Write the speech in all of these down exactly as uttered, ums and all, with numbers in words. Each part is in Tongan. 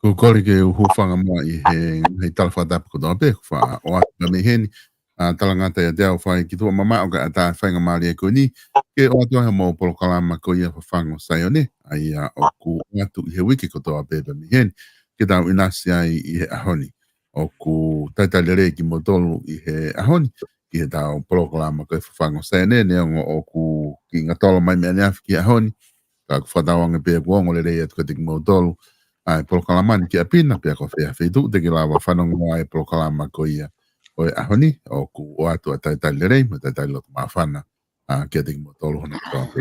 ʻOku ou kole ke u hūfanga muʻa ʻi he ngaahi tala fakatapu kotoa pē, ʻoku faʻa ʻoatu mei heni. ʻA, talangata ʻiate au fai ki tuʻa mamaʻo kae ʻatā e faingamālie ko eni ke ʻoatu ai hoʻomou polokalama ko ia Fafangu Saione, ʻa ia ʻoku ʻoatu ʻi he uike kotoa pē pea mei heni, ke tau ʻinasi ai ʻi he ʻaho ni. ʻOku talitali lelei kimoutolu ʻi he ʻaho ni, ki heʻetau polokalama ko e Fafangu Saione, neongo ʻoku kiʻi ngatolo mai mei ʻaneafi ki he ʻaho ni, ka ʻoku fakatauange pē ʻoku ongo lelei atu kiate kimoutolu ʻa e polokalama ni ki ʻapi na, pea ko fē ha feituʻu te ke lava fanongo ai e polokalama ko ia ʻo e ʻaho ni, ʻoku ʻoatu ʻa e talitali lelei mo e talitali loto māfana, ʻa, kiate kimoutolu hono kotoa pē.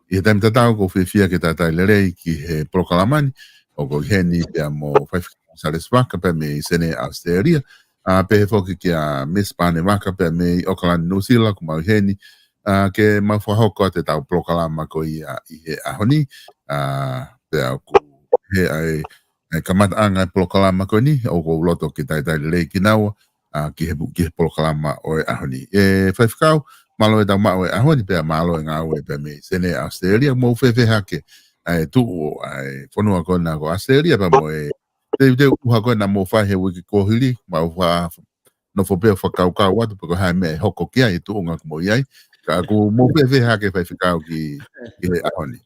ʻI he taimi tatau ʻoku ou fiefia ke talitali lelei ki he polokalama ni, ʻoku ou ʻi heni pea mo Faifekau Salesi Vaka pea mei Senē, ʻAositelēlia, ʻa, pehē foki kia Miss Pane Vaka pea mei ʻAokalani, Nuʻusila, ʻoku mau ʻi heni, ʻa, ke mau fakahoko atu ʻetau polokalama ko ia ʻi he ʻaho ni, ʻa, pea ʻoku ʻi ai e kamataʻanga e polokalama ko eni, ʻoku ou loto ke talitali lelei kinaua, ʻa, ki he, ki he polokalama ʻo e ʻaho ni. ʻE Faifekau, mālō e tau maʻu e ʻaho ni pea mālō e ngāue pea mei Senē, ʻAositelēlia, mou fēfē hake ʻa e tuʻu ʻa e fonua ko ena ko ʻAositelēlia pea mo e teuteu ʻuha ko ena mou fai he uike kuo hili, mau fa-, nofo pē ʻo fakakaukau atu pe ko e hā e meʻa ʻe hoko ki ai e tuʻunga ʻoku mou ʻi ai. Ka ʻoku mou fēfē hake Faifekau ki, ki he ʻaho ni?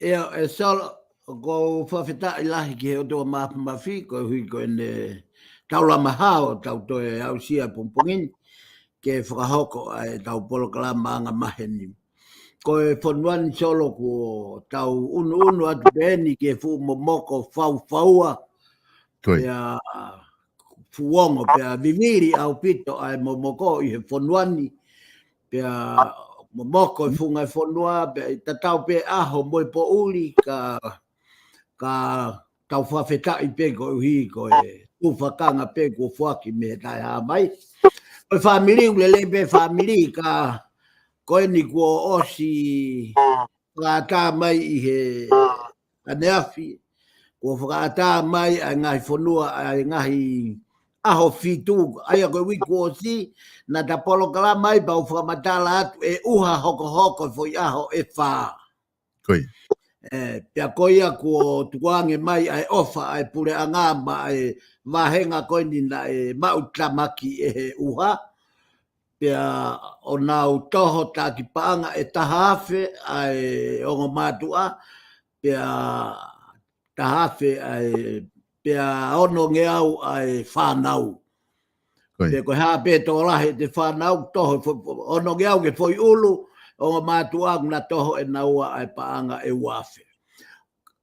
ʻIo, ʻe Solo, ʻoku ou fakafetaʻi lahi ki he ʻOtua Māfimafi, koeʻuhi ko ʻene taulama hao, tau toe aʻusia pongipongi ni, ke fakahoko ʻa ʻetau polokalama anga maheni. Ko e fonua ni Solo kuo tau ʻunuʻunu atu pē eni ki he fuʻu momoko faufaua, Ko ia. Pea fuʻu ongo, pea vivili ʻaupito ʻa e momoko ʻi he fonua ni, pea momoko e funga e fonua, pea ʻi tatau pē ʻaho mo e poʻuli, ka, ka tau fakafetaʻi pē koeʻuhi ko e tufakanga pē kuo foaki mei he Taʻehāmai. Ko e fāmili, ʻoku lelei pē fāmili, ka ko eni kuo ʻosi fakaʻatā mai ʻi he ʻaneafi, kuo fakaʻatā mai ʻa e ngaahi fonua, ʻa e ngaahi ʻaho fitu, ʻa ia ko e uike kuo ʻosi, naʻa ta polokalama ai pea u fakamatala atu ʻe ʻuha hokohoko e foʻi ʻaho ʻe fā. Ko ia. ʻE, pea ko ia kuo tukuange mai ʻa e ʻofa ʻa e puleʻanga maʻa e vāhenga ko eni naʻe maʻu tamaki ʻe he ʻuha. Pea ʻo nau toho taki paʻanga ʻe taha afe ʻa e ongo mātuʻa, pea taha afe ʻa e, pea onongeau ʻa e fānau. Ko ia. Pea ko e hā pē tokolahi ʻete fānau, toho fo-, onongeau ki he foʻi ʻulu, ongo mātuʻa ʻoku na toho ʻe naua ʻa e paʻanga ʻe ua afe.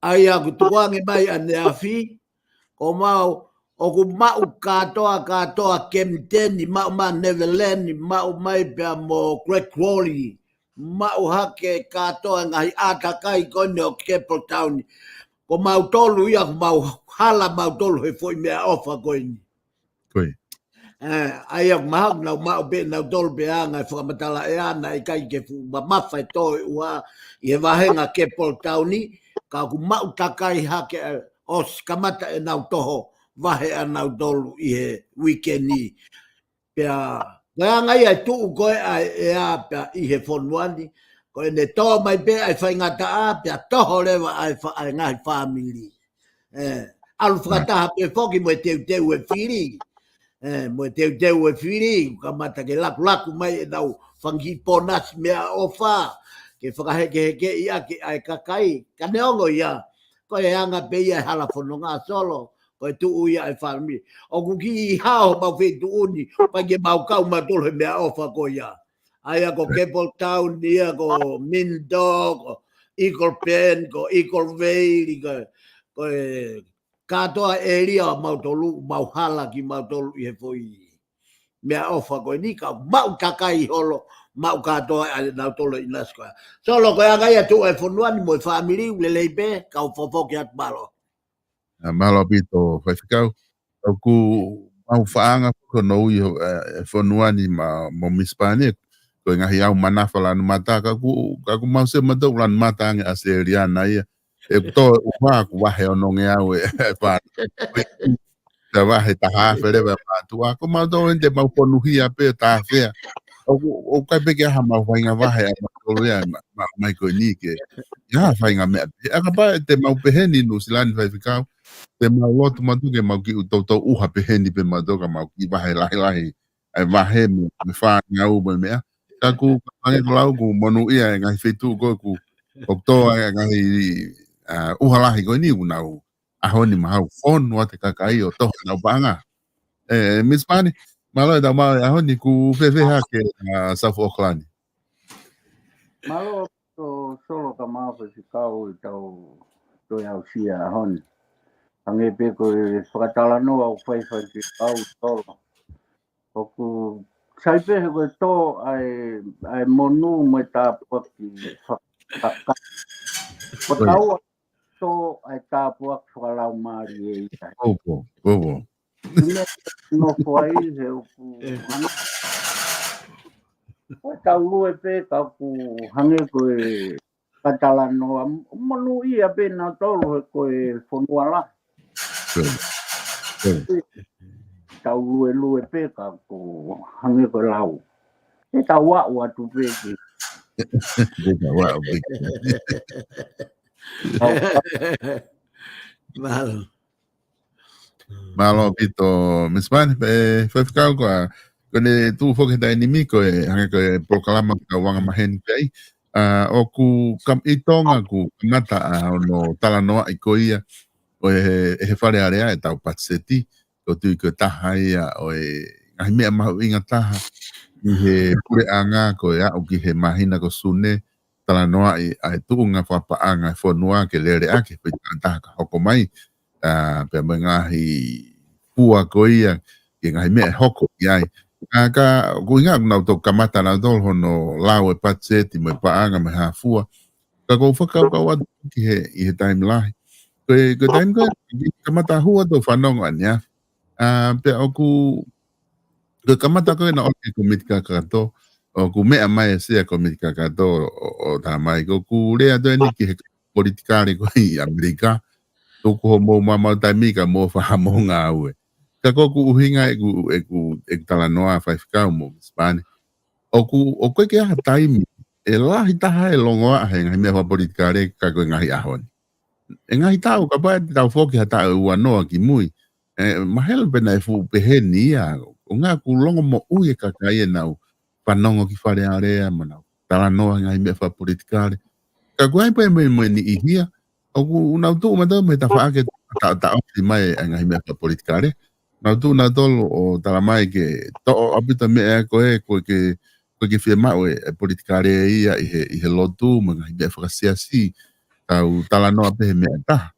ʻA ia ʻoku tukuange mai ʻaneafi, ko mau, ʻoku maʻu kātoa, kātoa Kemteni, maʻu mai Neverland, maʻu mai pea mo Great Wall, maʻu hake kātoa e ngaahi ʻātakai ko eni ʻo Capetown. Ko mautolu ia, ʻoku mau hala mautolu he foʻi meʻaʻofa ko eni. Ko ia. ʻE, ʻa ia ʻoku mahalo ʻoku nau maʻu pē nautolu pē anga e fakamatala ʻe ʻana ʻikai ke fuʻu mamafa e tō e ʻuha ʻi he vāhenga Capetown, ka ʻoku maʻu takai hake ʻa e ʻosi kamata ʻenau toho vahe ʻanautolu ʻi he uike ni. Pea, ko e anga ia e tuʻu ko ē ʻa e ʻea pea ʻi he fonua ni, ko ʻene tō mai pē ʻa e faingataʻa, pea toho leva ʻa e fa-, ʻa e ngaahi fāmili. ʻE, ʻalu fakataha pē foki mo e teuteu e fili. ʻE, mo e teuteu e fili, kamata ke lakulaku mai ʻenau fanga kiʻi pōnasi meʻaʻofa, ke fakahekehekeʻi ʻaki ʻa e kakai. Ka neongo ia, ko e anga pē ia e hala fononga Solo, ko e tuʻu ia e fāmili. ʻOku kiʻi hao homau feituʻu ni, pea ke mau kau mautolu he meʻaʻofa ko ia. ʻA ia ko Capetown ia, ko Mindaw, ko Eagle Point, ko Eagle Vale, ko, ko e kātoa ʻēlia ʻo mautolu, mau hala kimautolu ʻi he foʻi meʻaʻofa ko eni, ka maʻu takai holo, maʻu kātoa ʻa nautolu ʻinasi ko ia. Solo, ko e anga ia tuʻu e fonua ni mo e fāmili, lelei pē, kau fofoki atu, mālō. ʻA, mālō ʻaupito, Faifekau. ʻOku mau faʻa anga foki hono ui ho-, ʻe, e fonua ni ma, mo Miss Pane, ko e ngaahi ʻau manafa lanu mata, ka ʻoku, ka ʻoku mau sio mautolu lanu mata ange ʻAositelēlia ia. ʻE kuo tō e ʻuha ʻoku vahe onongeau e, e fā. Pea vahe taha afe leva e mātuʻa. Ko mautolu eni te mau fonuhia pē taha afe. ʻOku, ʻoku ʻikai pē ke ʻi ai hamau faʻahinga vahe ʻa mautolu ia, ma, ma, mai ko eni ke. ʻa e faʻahinga meʻa pē. ʻA kapau te mau pehē ni Nuʻusila ni Faifekau, te mau lotu mautolu ke mau kiʻi toutou ʻuha pehē ni pē mautolu ka mau kiʻi vahe lahilahi, ʻa e vahe mo e fānau mo e meʻa. Ka ʻoku, ka hangē ko e lau ʻoku monūʻia e ngaahi feituʻu ko ē ʻoku, ʻoku tō ai e ngaahi, ʻa, ʻuha lahi ko eni ʻoku nau ʻaho ni mahalo fonu atu e kakai ʻo toho ʻenau paʻanga. ʻE, Misi Pani, mālō e tau maʻu e ʻaho ni, ʻoku fēfē hake, ʻa, South Auckland? Mālō ʻaupito Solo kae ʻumaʻā Faifekau ʻi heʻetau toe aʻusia e ʻaho ni. Hangē pē ko e fakatalanoa ʻoku fai ʻe Faifekau Solo. ʻOku sai pē he ko e tō ʻa e, ʻa e monū mo e tāpuaki fakakaka. Ko e tau tō ʻa e tāpuaki fakalaumālie ia. Ko ia, ko ia. Ine no fai he ʻoku hangē. Ko e tau lue pē ka ʻoku hangē ko e fakatalanoa, monūʻia pē nautolu he ko e fonua lahi. Ko ia. Ko ia. Tau luelue pē ka ʻoku hangē ko e lau. Te tau aʻu atu pē ki. Te tau aʻu pē ki. Mālō. Mālō ʻaupito, Misi Pani, ʻe, Faifekau ko ā, ko ʻene tuʻu foki he taimi ni ko e, hangē ko e polokalama ko e anga maheni pē ai. ʻA, ʻoku kam-, ʻi Tonga ʻoku kamata ʻa hono talanoaʻi ko ia, ʻo e, ʻe he Fale Alea e tau patiseti, ʻoku ou tui ko e taha ia ʻo e ngaahi meʻa mahuʻinga taha ʻi he puleʻanga ko e aʻu ki he māhina ko Sune, talanoaʻi ʻa e tuʻunga fakapaʻanga e fonua ke lele ʻaki e foʻi taʻataha ka hoko mai, ʻa, pea mo e ngaahi fua ko ia, ki he ngaahi meʻa ʻe hoko ki ai. ʻA, ka, ʻoku ʻuhinga ʻoku nau toki kamata nautolu hono lau e patiseti mo e paʻanga mo e hā fua. Ka ʻoku ou fakakaukau atu ki he, ʻi he taimi lahi. Ko e, ko e taimi ko ē, kamata hua ʻeku fanongo ʻaneafi. ʻA, pea ʻoku, ko e kamata ko ē naʻe ʻosi e komiti kakato, ʻoku meʻa mai e sea komiti kakato ʻo, ʻo tā mai ko ʻeku lea atu eni ki he politikale ko ē ʻi ʻAmelika, tuku hoʻomou maumau taimi ka mou faʻa mou ngāue. Ka ko ʻeku ʻuhinga ʻeku, ʻeku, ʻeku talanoa Faifekau mo Misi Pani. ʻOku, ʻoku ʻikai ke ʻi ai ha taimi, ʻe lahi taha e longoaʻa he ngaahi meʻa fakapolitikale ka ko e ngaahi ʻaho ni. ʻE ngaahi taʻu, kapau te tau foki ha taʻu ʻe uanoa ki mui. ʻE, mahalo pē naʻe fuʻu pehē ni ia, ʻuhinga ʻoku longomoʻui e kakai ʻenau fanongo ki Fale Alea, mo ʻenau talanoa ngaahi meʻa fakapolitikale. Ka ʻoku ʻi ai pē mo e, mo e niʻihi ia, ʻoku nau tuʻu mautolu mei he tafaʻaki taʻotaʻofi mai e ngaahi meʻa fakapolitikale. Nau tuʻu nautolu ʻo tala mai ke toʻo ʻaupito meʻa ko ē, ko e ke, ko e ke fiemaʻu e, e politikale ia ʻi he, ʻi he lotu, mo e ngaahi meʻa fakasiasi, tau talanoa pē he meʻa ʻe taha.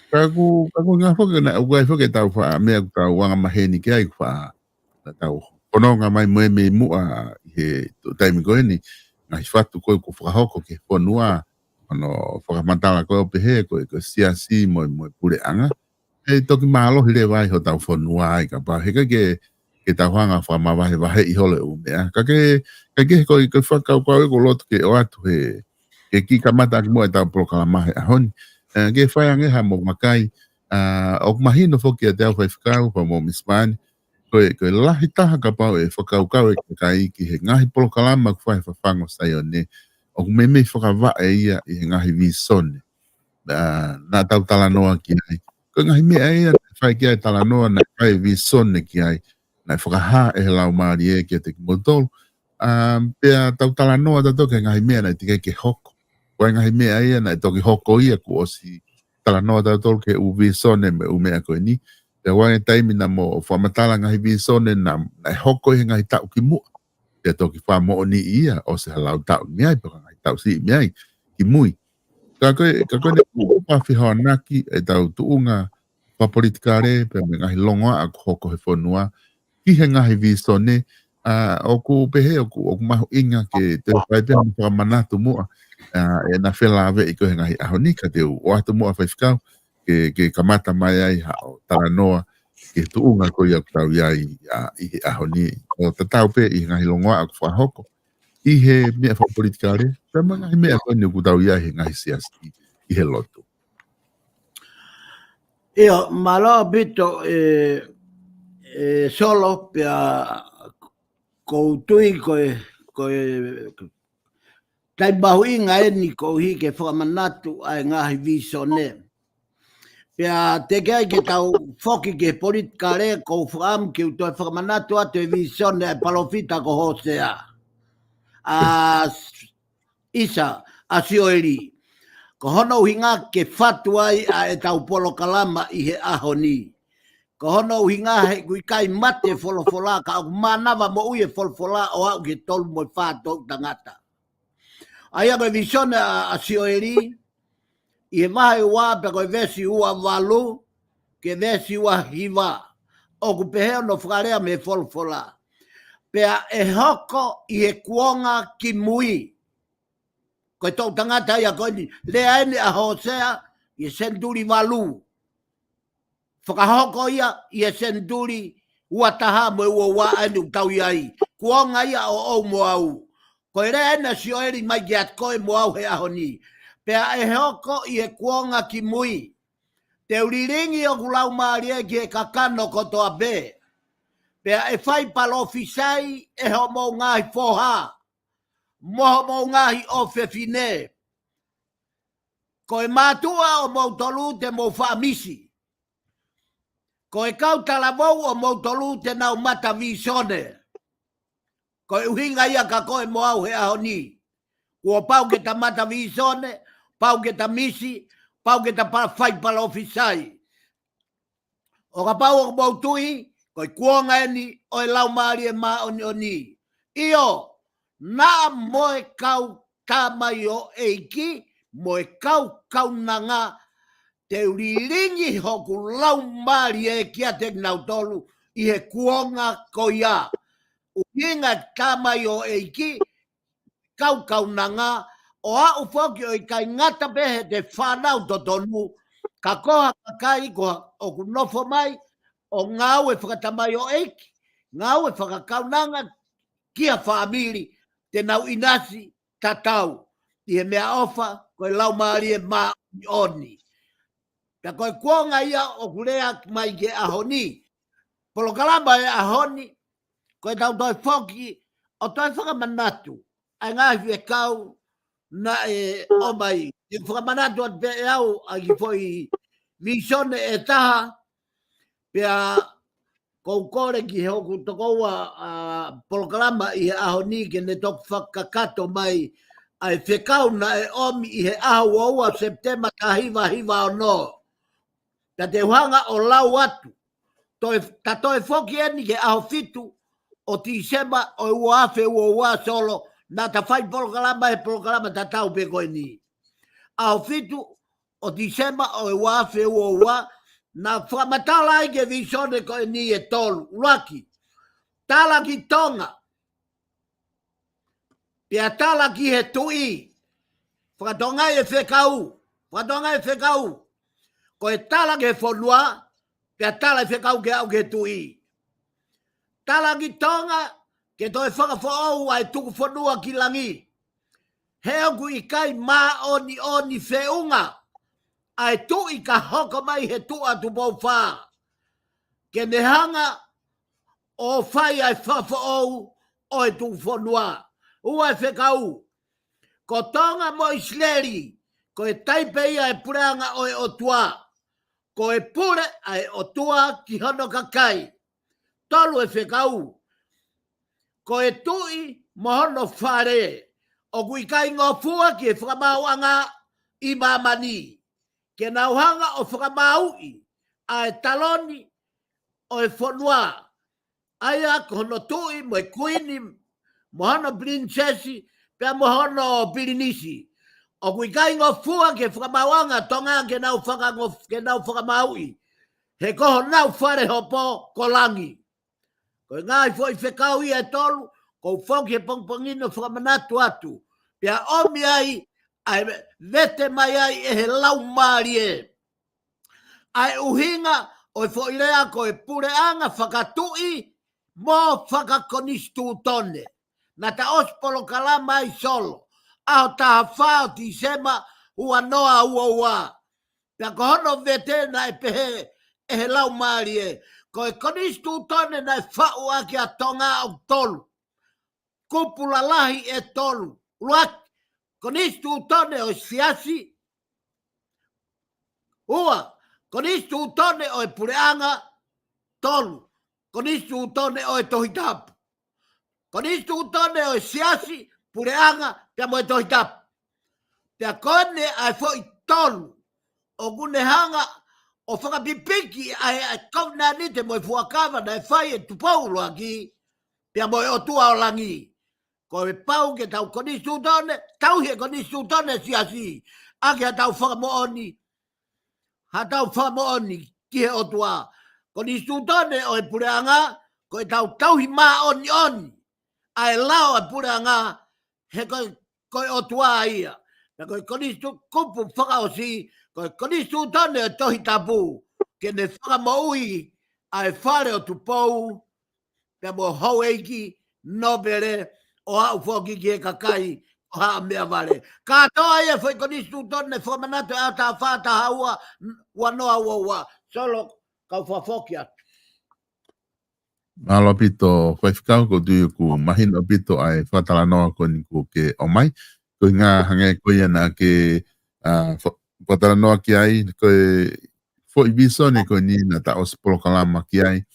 Ka ʻoku, ka ʻoku ʻuhinga foki naʻe, ʻoku ʻi ai foki ʻetau faʻa meʻa ʻoku tau anga maheni ki ai, ʻoku faʻa, naʻa tau fononga mai mo e mei muʻa ʻi he tuʻu taimi ko eni, ngaahi fatu ko ē ʻoku fakahoko ki he fonua, hono fakamatala ko ē ʻo pehē, ko e, ko e siasi mo e, mo e puleʻanga. ʻE toki mālohi leva ai hotau fonua ai kapau he ʻikai ke, ke tau hanga fakamavahevaheʻi holo e ʻū meʻa. Ka ke, ka ke ko e, ko e fakakaukau ʻeku loto ke ʻoatu he, ke kiʻi kamata ʻaki muʻa ʻetau polokalama he ʻaho ni. ʻE, ke fai ange ha mo makai, ʻa, ʻoku mahino foki kiate au Faifekau, pea mo Misi Pani, ko e, ko e lahi taha kapau ʻe fakakaukau e kakai ki he ngaahi polokalama ʻoku fai he fafangu ʻo Saione, ʻoku meimei fakavaʻe ia ʻi he ngaahi vīsone. ʻA, naʻa tau talanoa ki ai. Ko e ngaahi meʻa ia, naʻe fai ki ai talanoa, naʻe fai vīsone ki ai, naʻe fakahā ʻe he Laumālie kiate kimoutolu. ʻA, pea tau talanoa tautolu ki he ngaahi meʻa naʻe teʻeki ke hoko. Ko e ngaahi meʻa ia naʻe toki hoko ia kuo ʻosi talanoa tautolu ki he ʻū vīsone mo e ʻū meʻa ko eni. Pea ʻoku ʻi ai e taimi naʻa mo fakamatala ngaahi vīsone naʻa, naʻe hoko ʻi he ngaahi taʻu ki muʻa. Pea toki fakamoʻoniʻi ia ʻosi ha laui taʻu mei ai, pe ko e ngaahi taʻu siʻi mei ai, ki mui. Ka ko e, ka ko ʻene ʻuhinga fehoanaki ʻetau tuʻunga fakapolitikale, pea mo e ngaahi longoaʻa ʻoku hoko he fonua, ki he ngaahi vīsone, ʻa, ʻoku pehē, ʻoku, ʻoku mahuʻinga ke toe fai pē ha fakamanatu muʻa, ʻa, ʻena felāveʻi ko ē he ngaahi ʻaho ni, ka te u ʻoatu muʻa Faifekau, ke, ke kamata mai ai haʻo talanoa, ki he tuʻunga ko ia ʻoku tau ʻi ai, ʻa, ʻi he ʻaho ni, ʻo tatau pē ʻi he ngaahi longoaʻa ʻoku fakahoko ʻi he meʻa fakapolitikale, pea mo e ngaahi meʻa ko eni ʻoku tau ʻi ai he ngaahi siasi ʻi he lotu. ʻIo, mālō ʻaupito, ʻe, ʻe Solo, pea ʻoku ou tui ko e, ko e Taimi mahuʻinga eni koeʻuhi ke fakamanatu ʻa e ngaahi vīsone. Pea teʻeki ai ke tau foki ki he politikale, ʻoku ou fakaʻamu ke u toe fakamanatu atu e vīsone ʻa e palōfita ko Hōsea. ʻA ʻIsa, ʻa Sioeli. Ko hono ʻuhinga ke fatu ai ʻa ʻetau polokalama ʻi he ʻaho ni. Ko hono ʻuhinga he ʻoku ʻikai mate folofola ka ʻoku mānava moʻui e folofola ʻo aʻu ki he tolu mo e fā toʻutangata. ʻA ia ko e vīsone ʻa, ʻa Sioeli, ʻi he vahe ua pea ko e veesi ua valu, ki he veesi ua hiva. ʻOku pehē hono fakalea mei he folofola. Pea ʻe hoko ʻi he kuonga ki mui. Ko e toʻutangata ia ko eni, lea eni ʻa Hōsea ʻi he senituli valu. Fakahoko ia ʻi he senituli ua taha mo e ua ua ʻa eni ʻoku tau ʻi ai. Kuonga ia ʻo ʻou mo au. Ko e lea eni ʻa Sioeli mai kiate koe mo au he ʻaho ni. Pea ʻe hoko ʻi he kuonga ki mui. Te u lilingi hoku laumālie ki he kakano kotoa pē. Pea ʻe fai palōfisai ʻe hoʻomou ngaahi foha mo hoʻomou ngaahi ʻofefine. Ko e mātuʻa ʻomoutolu te mou faʻa misi. Ko e kau talavou ʻomoutolu te nau mata vīsone. Ko e ʻuhinga ia kia koe mo au he ʻaho ni. Kuo pau ke ta mata vīsone, pau ke ta misi, pau ke ta pa-, fai palōfisai. ʻO kapau ʻoku mou tui, ko e kuonga eni ʻo e Laumālie Māʻoniʻoni. ʻIo, naʻa mo e kau tamaioʻeiki, mo e kau kaunanga, te u lilingi hoku laumālie kiate kinautolu ʻi he kuonga ko ia. ʻUhinga e tamaioʻeiki, kau kaunanga, ʻo aʻu foki ʻo ʻikai ngata pē he te fānau totonu, ka ko ha kakai ko ē ʻoku nofo mai, ʻo ngāue fakatamaioʻeiki, ngāue fakakaunanga, kia fāmili, te nau ʻinasi tatau ʻi he meʻaʻofa, ko e Laumālie Māʻoniʻoni. Pea ko e kuonga ia ʻoku lea mai ki he ʻaho ni. Polokalama e ʻaho ni, ko e tau toe foki, ʻo toe fakamanatu ʻa e ngaahi fekau naʻe ʻomai. Te u fakamanatu atu pē ʻe au ʻa e kiʻi foʻi vīsone ʻe taha, pea ʻoku ou kole ki hoku tokoua ʻa e polokalama ʻi he ʻaho ni ke ne toki fakakakato mai ʻa e fekau naʻe ʻomi ʻi he ʻaho ua ua Sepitema taha hiva hiva ono. Pea te u hanga ʻo lau atu. Toe, ta toe foki eni ki he ʻaho fitu ʻo Tīsema ʻo e ua afe ua ua Solo, naʻa ta fai polokalama he polokalama tatau pē ko eni. ʻAho fitu ʻo Tīsema ʻo e ua afe ua ua, naʻa fakamatala ai ki he vīsone ko eni ʻe tolu. ʻUluaki, tala ki Tonga. Pea tala ki he tuʻi. Fakatonga e fekau. Fakatonga e fekau. Ko e tala ki he fonua, pea tala e fekau ke aʻu ki he tuʻi. Tala ki Tonga, ke toe fakafoʻou ʻa e tuku fonua ki langi. He ʻoku ʻikai māʻoniʻoni feʻunga ʻa e tuʻi ka hoko mai he Tuʻa Tupou Fā. Ke ne hanga ʻo fai ʻa e fakafoʻou ʻo e tuku fonua. Ua e fekau, ko Tonga mo ʻIsileli, ko e taipe ia e puleʻanga ʻo e ʻOtua. Ko e pule ʻa e ʻOtua ki hono kakai. Tolu e fekau, ko e tuʻi mo hono fale. ʻOku ʻikai ngofua ki he fakamaauʻanga ʻi māmani. Ke nau hanga ʻo fakamaauʻi ʻa e taloni ʻo e fonua. ʻA ia ko hono tuʻi mo e kuini, mo hono pilinisesi, pea mo hono pilinisi. ʻOku ʻikai ngofua ki he fakamaauʻanga Tonga ke nau fakangof-, ke nau fakamaauʻi. He ko honau fale hopo ko langi. Ko e ngaahi foʻi fekau ia ʻe tolu, ʻoku ou foki he pongipongi ni ʻo fakamanatu atu. Pea ʻomi ai, ʻa e vete mai ai ʻe he Laumālie. ʻA e ʻuhinga ʻo e foʻi lea ko e puleʻanga fakatuʻi mo fakakonisitūtone. Naʻa ta ʻosi polokalama ai Solo, ʻaho taha fā ʻo Tīsema ua noa ua ua. Pea ko hono vete naʻe pehē ʻe he Laumālie, ko e konisitūtone naʻe faʻu ʻaki ʻa Tonga ʻoku tolu. Kupu lalahi ʻe tolu. ʻUluaki, Konisitūtone ʻo e siasi. Ua, konisitūtone ʻo e puleʻanga. Tolu, konisitūtone ʻo e Tohi Tapu. Konisitūtone ʻo e siasi, puleʻanga, pea mo e Tohi Tapu. Pea ko eni ʻa e foʻi tolu ʻoku ne hanga ʻo fakapipiki ʻa e, ʻa e kovinānite mo e fuakava naʻe fai ʻe Tupou ʻUluaki pea mo e ʻOtua ʻo langi. Ko e pau ke tau konisitūtone, tauhi e konisitūtone siasi, ʻaki haʻatau fakamoʻoni, haʻatau fakamoʻoni ki he ʻOtua. Konisitūtone ʻo e puleʻanga, ko ʻetau tauhi māʻoniʻoni ʻa e lao ʻa e puleʻanga, he ko e, ko e ʻOtua ia. Pea ko e konisitū-, kupu fakaʻosi, ko e konisitūtone ʻo e Tohi Tapu, ke ne fakamoʻui ʻa e fale ʻo Tupou, pea mo houʻeiki, nōpele, ʻo aʻu foki ki he kakai ʻo Haʻa-meʻa-vale. Kātoa ia foʻi konisitūtone fakamanatu ʻa e taha fā taha ua, ua noa ua ua. Solo, kau fakafoki atu. Mālō ʻaupito, Faifekau, ʻoku ou tui ʻoku mahino ʻaupito ʻa e fakatalanoa ko eni kuo ke ʻomai. Ko e ʻuhinga hangē ko ia naʻa ke, ʻa, fa-, fakatalanoa ki ai, ko e foʻi visone ko eni naʻa ta ʻosi polokalama ki ai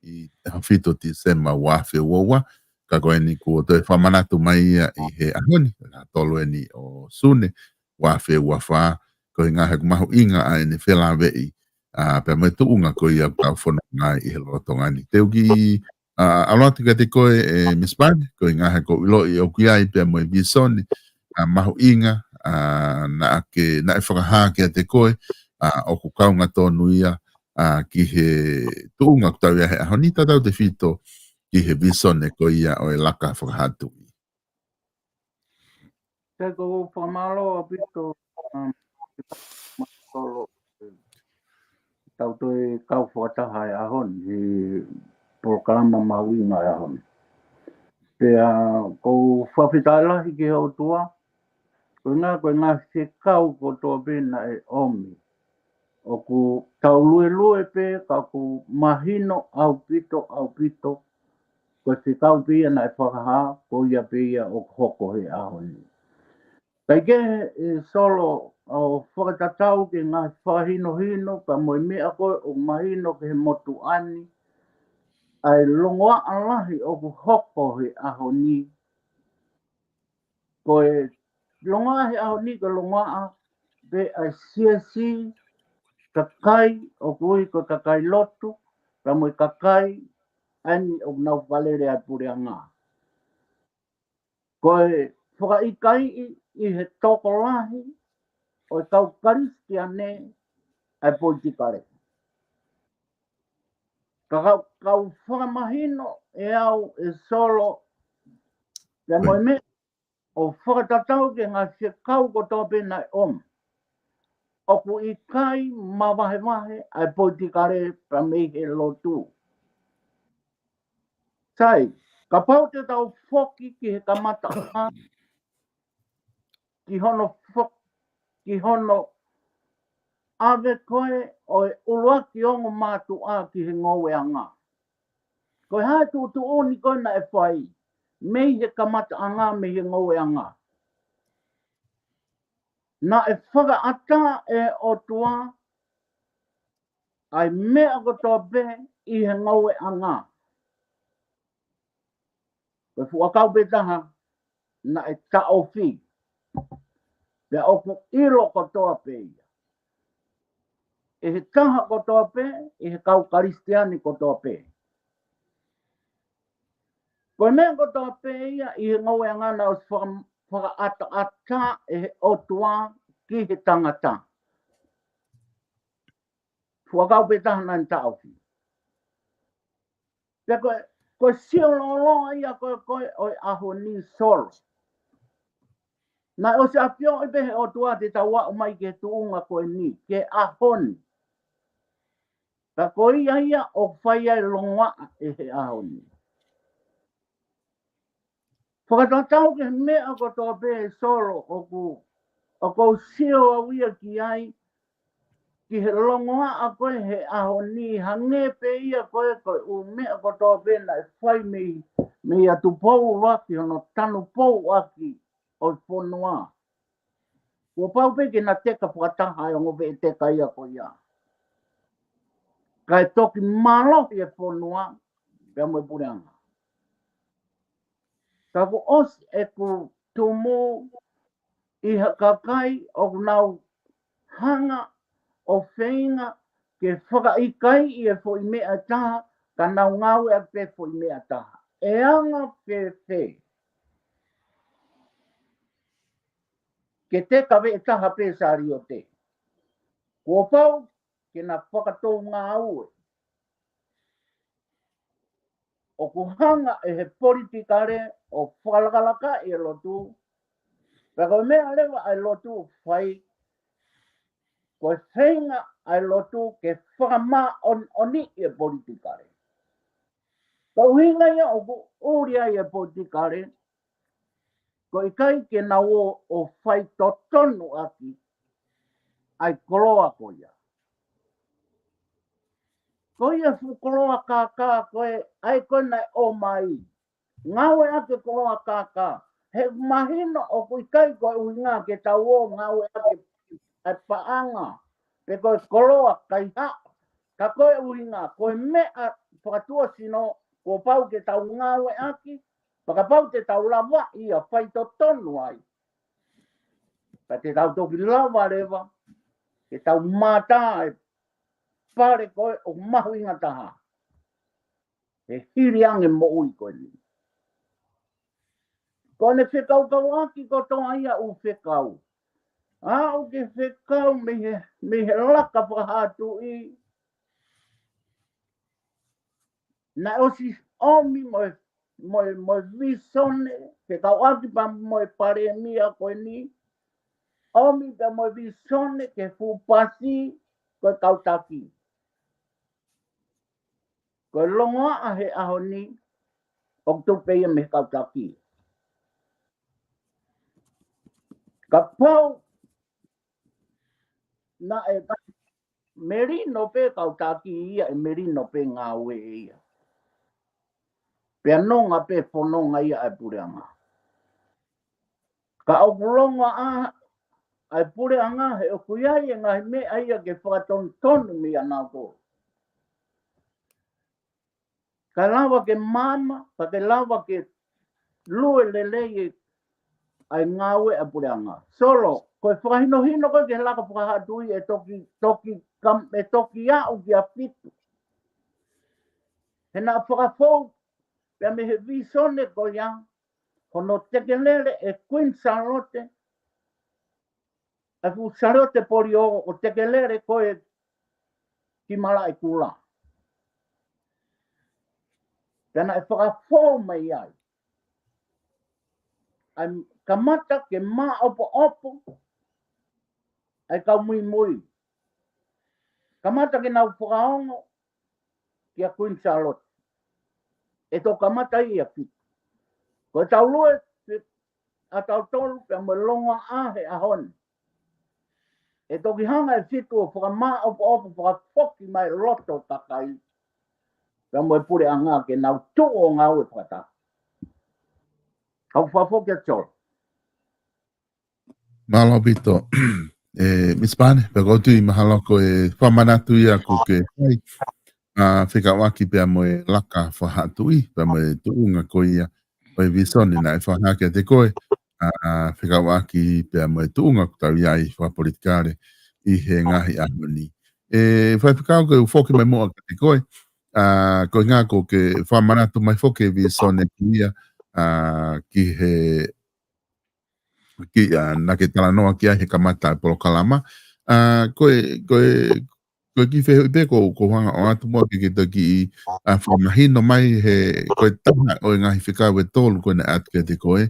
ʻi he fitu Tīsema ua afe ua ua, ka ko eni kuo toe fakamanatu mai ia ʻi he ʻaho ni, ʻa e tolu eni ʻo Sune, ua afe ua fā, ko e ʻuhinga he ʻoku mahuʻinga ʻa ʻene felāveʻi, ʻa, pea mo e tuʻunga ko ia ʻoku tau fononga ai ʻi he lolotonga ni. Te u kiʻi, ʻa, ʻalu atu kiate koe, ʻe Miss Pane, ko e ʻuhinga he ʻoku ou ʻiloʻi ʻoku ʻi ai pea mo e visone, ʻa, mahuʻinga, ʻa, naʻa ke, naʻe fakahā kiate koe, ʻa, ʻoku kaunga tonu ia, ʻa, ki he tuʻunga ʻoku tau ʻi ai he ʻaho ni, tautautefito ki he visone ko ia ʻo e laka fakahā tuʻi. Te u fakamālō ʻaupito, um, Solo, tau toe kau fakataha he ʻaho ni, he polokalama mahuʻinga he ʻaho ni. Pea ʻoku ou fakafetaʻi lahi ki he ʻOtua, ko e ʻuhinga, ko e ngaahi fekau kotoa pē naʻe ʻomi, ʻoku tau luelue pē, ka ʻoku mahino ʻaupito, ʻaupito, ko e fekau pē ia naʻe fakahā, ko ia pē ia ʻoku hoko he ʻaho ni. Kae kehe, ʻe Solo, ʻo fakatatau ki he ngaahi fakahinohino, pea mo e meʻa ko ē ʻoku mahino ki he motuʻa ni, ʻa e longoaʻa lahi ʻoku hoko he ʻaho ni. Ko e longoaʻa he ʻaho ni, ko e longoaʻa pē ʻa e siasi, kakai ʻoku ui ko e kakai lotu, pea mo e kakai ʻa eni ʻoku nau fakalele ʻa e puleʻanga. Ko e fakaʻikaiʻi ʻi he tokolahi ʻo e kau Kalisitiane ʻa e politikale. Ka kau, kau fakamahino ʻe au, ʻe Solo, pea mo e meʻa ʻo fakatatau ki he ngaahi fekau kotoa pē naʻe ʻomi, ʻoku ʻikai mavahevahe ʻa e politikale pea mei he lotu. Sai, kapau te tau foki ki he kamataʻanga, ki hono fo-, ki hono ʻave ko ē ʻo e ʻuluaki ongo mātuʻa ki he ngoueʻanga. Ko e hā e tuʻutuʻuni ko ē naʻe fai mei he kamataʻanga, mei he ngoueʻanga? Naʻe fakaʻatā ʻe he ʻOtua ʻa e meʻa kotoa pē ʻi he ngoueʻanga. Ko e fuʻu ʻakau pē taha naʻe taʻofi. Pea ʻoku ʻilo kotoa pē ia ʻe he taha kotoa pē, ʻe he kau Kalisitiane kotoa pē. Ko e meʻa kotoa pē ia ʻi he ngoueʻanga naʻe ʻosi faka-, fakaʻataʻatā ʻe he ʻOtua ki he tangata. Fuʻu ʻakau pē taha naʻa ne taʻofi. Pea ko e, ko e sio lōloa ia ko ē, ko ē ʻo e ʻaho ni, Solo. Naʻe ʻosi ʻafioʻi pē he ʻOtua te tau aʻu mai ki he tuʻunga ko eni, ki he ʻaho ni. Ka ko ia ia ʻoku fai ai e longoaʻa ʻi he ʻaho ni. Fakatatau ki he meʻa kotoa pē, Solo, ʻoku, ʻoku ou sio au ia ki ai, ki he longoaʻa ko ē he ʻaho ni, hangē pē ia ko ē ko e ʻū meʻa kotoa pē naʻe fai mei, mei a Tupou ʻUluaki hono tanupou ʻaki ʻo e fonua. Kuo pau pē ke na teka fakataha e ongo veʻeteka ia ko ia, kae toki mālohi e fonua pea mo e puleʻanga. Ka kuo ʻosi ʻeku tumu ʻi ha kakai ʻoku nau hanga ʻo feinga ke fakaʻikaiʻi e foʻi meʻa ʻe taha, ka nau ngāueʻaki pē foʻi meʻa ʻe taha. ʻE anga fēfē ke teka veʻetaha pē saliote? Kuo pau ke na fakatou ngāue. ʻOku hanga ʻe he politikale ʻo fakalakalaka e lotu, pea ko e meʻa leva ʻa e lotu ʻoku fai, ko e feinga ʻa e lotu ke fakamāʻoniʻoniʻi e politikale. Ko e ʻuhinga ia ʻoku ʻuli ai e politikale, ko e ʻikai ke nau ō ʻo fai totonu ʻaki ʻa e koloa ko ia. Ko ia fuʻu koloa kākā ko ē, ʻa ē ko ē naʻe ō mai. Ngāueʻaki e koloa kākā. He mahino ʻoku ʻikai ko e ʻuhinga ke tau ō ngāueʻaki e paʻanga, pe ko e koloa kaihaʻa. Ka ko e ʻuhinga, ko e meʻa fakatuʻasino, kuo pau ke tau ngāueʻaki, pea kapau te tau lava ia ʻo fai totonu ai, ka te tau toki lava leva ke tau mātā e pale ko ē ʻoku mahuʻinga taha he hili ange moʻui ko eni. Ko ʻene fekaukauʻaki kotoa ia ʻoku fekau. Aʻu ke fekau mei he, mei he laka fakahā tuʻi, naʻe ʻosi ʻomi mo e, mo e, mo e visone, fekauʻaki pea mo e palēmia ko eni, ʻomi pea mo e visone ke fuʻu pasi ko e kau taki. Ko e longoaʻa he ʻaho ni, ʻoku tuʻu pē ia mei he kau taki. Kapau naʻe melino pē kau taki ia, ʻe melino pē ngāue ia. Pea nonga pē fononga ia ʻa e puleʻanga. Ka ʻoku longoaʻa ʻa e puleʻanga he ʻoku ʻi ai e ngaahi meʻa ia ke fakatonutonu mei ʻanautolu. Ka lava ke maama, ka ke lava ke lue lelei e ʻa e ngāue ʻa e puleʻanga. Solo, ko e fakahinohino ko ē ki he laka fakahā tuʻi ʻe toki, toki kam-, ʻe toki aʻu ki ha fitu. He naʻe fakafou pea mei he visone ko ia, hono tekelele ʻe Kuini Sālote ʻa e fuʻu Sālote Polio ʻo tekelele ko ē ki Malaʻekula. Pea naʻe fakafou mai ai ʻa e kamata ke māʻopoʻopo ʻa e kau muimui. Kamata ke nau fakaongo kia Kuini Sālote. ʻE toki kamata ia fitu. Ko e tau lue ʻa tautolu pea mo e longoaʻa he ʻaho ni, ʻe toki hanga ʻe fitu ʻo fakamāʻopoʻopo, fakafoki mai loto kakai pea mo e puleʻanga ke nau tuʻu ʻo ngāue fakataha. Kau fakafoki atu Solo. Mālō ʻaupito. ʻE, Misi Pane, pea ʻoku ou tui mahalo ko e fakamanatu ia ʻoku ke fai, ʻa, fekauʻaki pea mo e laka fakahā tuʻi, pea mo e tuʻunga ko ia ʻo e visone naʻe fakahā kiate koe, ʻa, fekauʻaki pea mo e tuʻunga ʻoku tau ʻi ai fakapolitikale ʻi he ngaahi ʻaho ni. ʻE, Faifekau, ko e foki mai muʻa kiate koe, ʻa, ko e ʻuhinga ʻoku ke fakamanatu mai foki e visone ko ia, ʻa, ki he ki, ʻa, naʻa ke talanoa ki ai he kamata e polokalama. ʻA, ko e, ko e, ko e kiʻi fehuʻi pē ʻoku ou, ʻoku ou hanga ʻo ʻoatu muʻa ke, ke toki, ʻa, fakamahino mai he, ko e taha ʻo e ngaahi fekau ʻe tolu ko ē naʻe ʻatu kiate koe,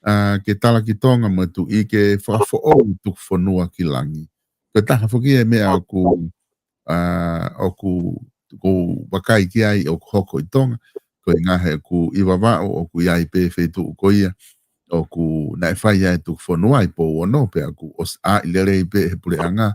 ʻa, ke tala ki Tonga mo e Tuʻi ke fakafoʻou e tuku fonua ki langi. Ko e taha foki e meʻa ʻoku ʻa, ʻoku, ʻoku ou vakai ki ai ʻoku hoko ʻi Tonga, ko e ʻuhinga he ʻoku ʻi Vavaʻu, ʻoku ʻi ai pē feituʻu ko ia, ʻoku naʻe fai ai e tuku fonua ʻi Pouono, pea ʻoku ʻosi ʻai lelei pē he puleʻanga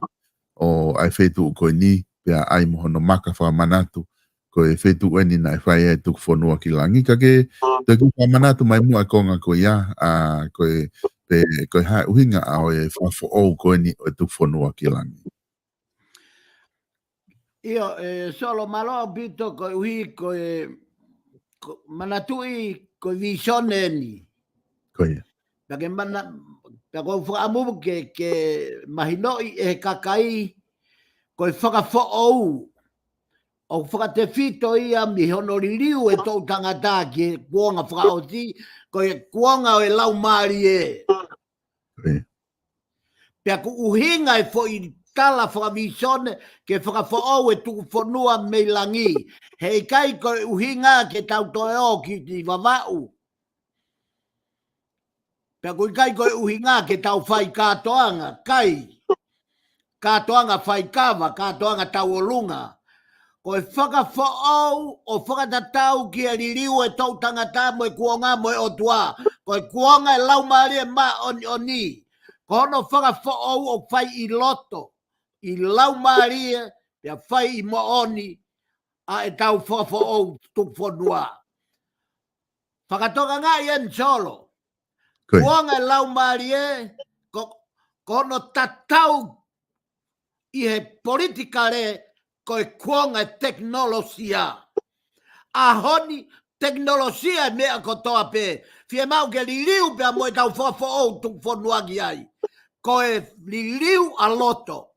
ʻo ʻai feituʻu ko eni, pea ʻai mo hono maka fakamanatu, ko e feituʻu eni naʻe fai ai e tuku fonua ki langi, ka ke toki fakamanatu mai muʻa e konga ko ia, ʻa, ko e, pe ko e hā e ʻuhinga ʻa e fakafoʻou ko eni ʻo e tuku fonua ki langi. ʻIo, e, Solo, mālō ʻaupito koeʻuhi ko e, ko, manatuʻi ko e visone eni. Ko ia. Pea ke mana, pea ko e fakaʻamu ke, ke mahinoʻi ʻe he kakai, ko e fakafoʻou, ʻoku fakatefito ia mei hono liliu e toʻu tangata ki he kuonga fakaʻosi, ko e kuonga ʻo e laumālie. Ko ia. Pea ko e ʻuhinga e foʻi tala fakavisone ke fakafoʻou e tuku fonua mei langi. He ʻikai ko e ʻuhinga ke tau toe ō ki Vavaʻu. Pea ko e ʻikai ko e ʻuhinga ke tau fai kātoanga, kai. Kātoanga faikava, kātoanga tauʻolunga. Ko e fakafoʻou ʻo fakatatau ki he liliu e toʻu tangata mo e kuonga mo e ʻOtua. Ko e kuonga e laumālie māʻoniʻoni. Ko hono fakafoʻou ʻoku fai ʻi loto, ʻi laumālie, pea fai ʻi moʻoni, ʻa e tau fakafoʻou tuku fonua. Fakatokangaʻi eni Solo. Ko ia. Kuonga e laumālie, ko, ko hono tatau ʻi he politikale, ko e kuonga e tekinolosia. ʻAho ni, tekinolosia e meʻa kotoa pē. Fiemaʻu ke liliu pea mo e tau fakafoʻou tuku fonua ki ai. Ko e liliu ʻa loto.